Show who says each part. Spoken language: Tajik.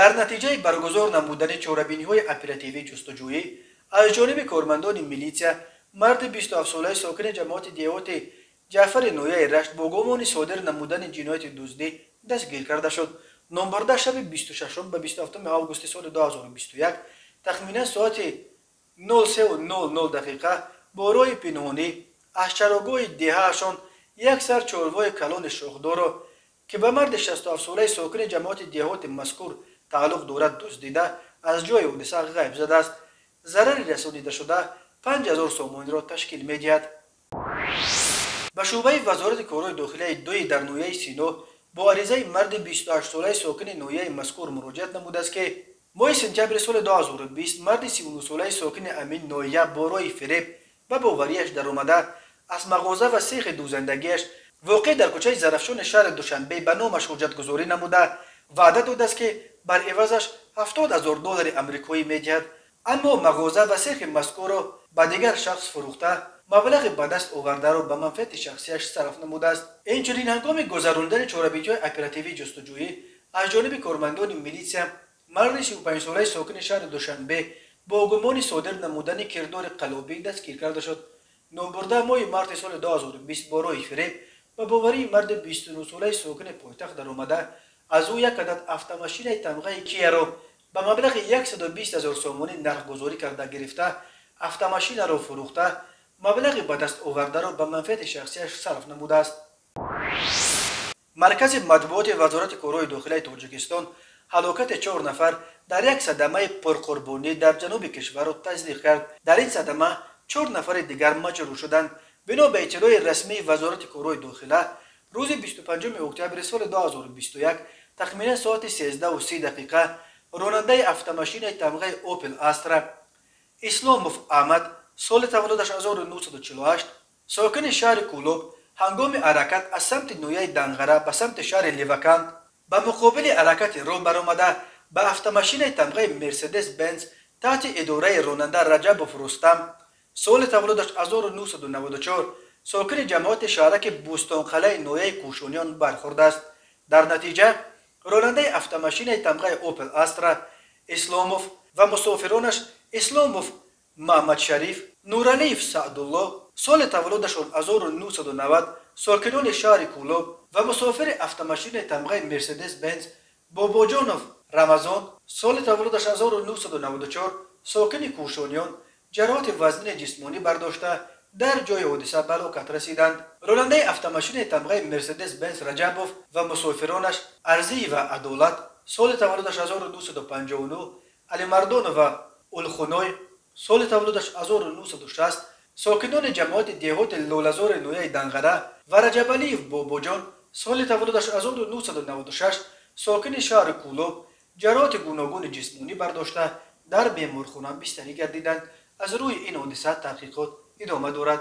Speaker 1: Дар натиҷаи баргузор намудани чорабиниҳои оперативӣ ҷустуҷӯӣ аз ҷониби кормандони милитсия марди 27-солаи сокини ҷамоати деҳоти Ҷаъфари ноҳияи Рашт бо гумони содир намудани ҷинояти дуздӣ дастгир карда шуд. Номбурда шаби 26 ба 27 августи соли 2021 тахминан соати 03:00 дақиқа бо роҳи пинҳонӣ аз чарогоҳи деҳаашон як сар чорвои калони шохдорро, ки ба марди 67-солаи сокини ҷамоати деҳоти мазкур тааллуқ дорад, дуздида, аз ҷои ҳодиса ғайб задааст. Зарари расонидашуда 5000 сомониро ташкил медиҳад. Ба шӯъбаи Вазорати корҳои дохилияи дуи дар ноҳияи Сино бо аризаи марди 28-солаи сокини ноҳияи мазкур муроҷиат намудааст, ки моҳи сентябри соли 2020 марди 39-солаи сокини амин ноҳия бо роҳи фиреб ба боварияш даромада, аз мағоза ва сехи дӯзандагиаш, воқеъ дар кӯчаи Зарафшони шаҳри Душанбе, ба номаш ҳуҷҷатгузорӣ намуда, ваъда додааст, ки бар ивазаш 70 000 доллари амрикоӣ медиҳад, аммо мағоза ва сехи мазкурро ба дигар шахс фурӯхта, маблағи ба даст овардаро ба манфиати шахсияш сарф намудааст. Инчунин, ҳангоми гузаронидани чорабиниҳои оперативӣ ҷустуҷӯӣ аз ҷониби кормандони милитсия марди 35-солаи сокини шаҳри Душанбе бо гумони содир намудани кирдори қаллобӣ дастгир карда шуд. Номбурда моҳи марти соли 2020 бо роҳи фиреб ба боварии марди 29-солаи сокини пойтахт даромада, аз ӯ як адад автомошинаи тамғаи Кияро ба маблағи 120 000 сомонӣ нархгузорӣ карда гирифта, автомошинаро фурӯхта, маблағи ба даст овардаро ба манфиати шахсияш сарф намудааст. Маркази матбуоти Вазорати корҳои дохилаи Тоҷикистон ҳалокати чор нафар дар як садамаи пурқурбонӣ дар ҷануби кишварро тасдиқ кард. Дар ин садама чор нафари дигар маҷрӯҳ шуданд. Бино ба иттилои расмии Вазорати корҳои дохила, рӯзи 25 октябри соли 2021 тахминан соати 13:30 дақиқа ронандаи автомошинаи тамғаи Опел Астра Исломов Аҳмад, соли таваллудаш 1948, сокини шаҳри Кӯлоб, ҳангоми ҳаракат аз самти ноҳияи Данғара ба самти шаҳри Леваканд ба муқобили ҳаракати роҳ баромада, ба автомошинаи тамғаи Мерседес Бенз таҳти идораи ронанда Раҷабов Рустам, соли таваллудаш 1994, сокини ҷамоати шаҳраки Бӯстонқалаи ноҳияи Кӯшониён бархӯрдааст. Дар натиҷа ронандаи автомошинаи тамғаи Опел Астра Исломов ва мусофиронаш Исломов Маҳмадшариф, Нуралиев Саъдулло, соли таваллудашон 1990, сокинони шаҳри Кӯлоб, ва мусофири автомошинаи тамғаи Мерседес Бенз Бобоҷонов Рамазон, соли таваллудаш 1994, сокини Кӯшониён, ҷароҳати вазнини ҷисмонӣ бардошта, дар ҷои ҳодиса ба ҳалокат расиданд. Ронандаи автомошинаи тамғаи Мерседес Бенз Раҷабов ва мусофиронаш Арзиева Адолат, соли таваллудаш 1959, Алимардонова Улхуной, соли таваллудаш 1960, сокинони ҷамоати деҳоти Лолазори ноҳияи Данғара, ва Раҷабалиев Бобоҷон, соли таваллудаш 1996, сокини шаҳри Кӯлоб, ҷароҳати гуногуни ҷисмонӣ бардошта, дар беморхона бистарӣ гардиданд. Аз рӯи ин ҳодиса таҳқиқот идома дорад.